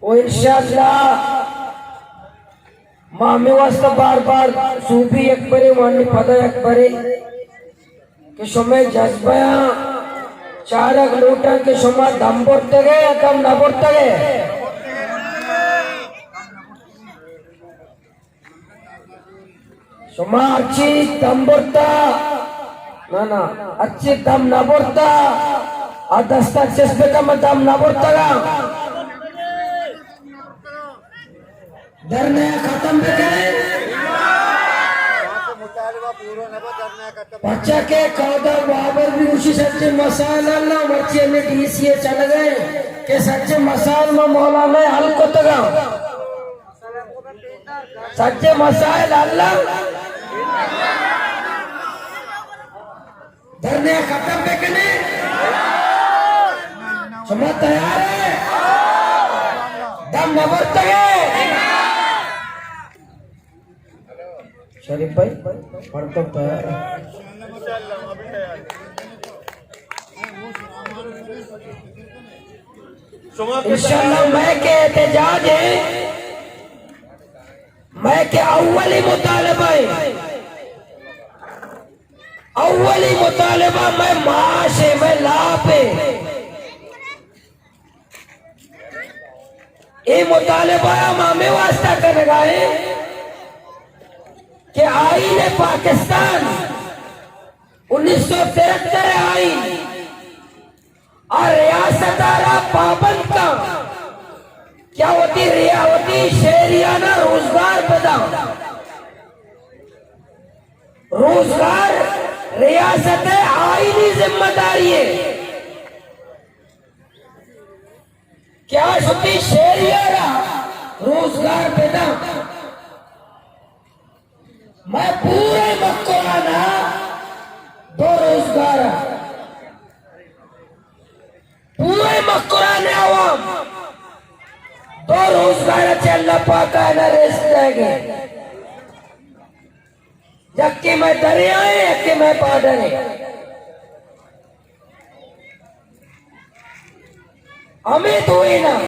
و انشاءاللہ ما ہمے واسطہ بار بار صوبی یک برے وانی پدا یک برے کہ شمئے جذبہاں چارگ لوٹاں کہ شما دم برتگے یا دم نہ برتگے؟ شما ہرچی دم برتا، نہ، نہ، ہرچی دم نہ برتا، آ دستا چست بکن، من دم نہ برتگا۔ دھرنا ختم بکن۔ پرچا کہ کادا بابر بھی گوشی سچے مسائل اللہ، مرچی ہمیں ڈی سی اے چل گئے کہ سچے مسائل میں مولانا حل کتگا۔ سچے مسائل حل انت۔ دھرنا ختم بکنے۔ شما تیار ہے؟ دم نہ برتگے۔ شریف بھائی، مردم تیار ہے؟ انشاءاللہ میں کہ احتجاج ہے، میں کہ اولی مطالبہ ہے، اولی مطالبہ میں معاش ہے، میں لاپ ہے۔ اے مطالبہ ہم ہمیں واسطہ کنگا ہے کہ آئین پاکستان، انیس سو تہتر آئین، آ ریاست ء را پابند کن کہ آ وتی ریا-، وتی شہریان ء روزگار بداں۔ روزگار ریاست ء آئینی ذمہ داری ہے کہ آ وتی شہریان ء را روزگار بداں۔ مئے پورے مکران ء دو روزگار ء، پورے مکران ء عوام دو روزگار ء چہ اللہ پاک ء نہ رزق دئیگ ء۔ یکے مئے دریا ء، یکے مئے بارڈر ء۔ ہمے دوئیناں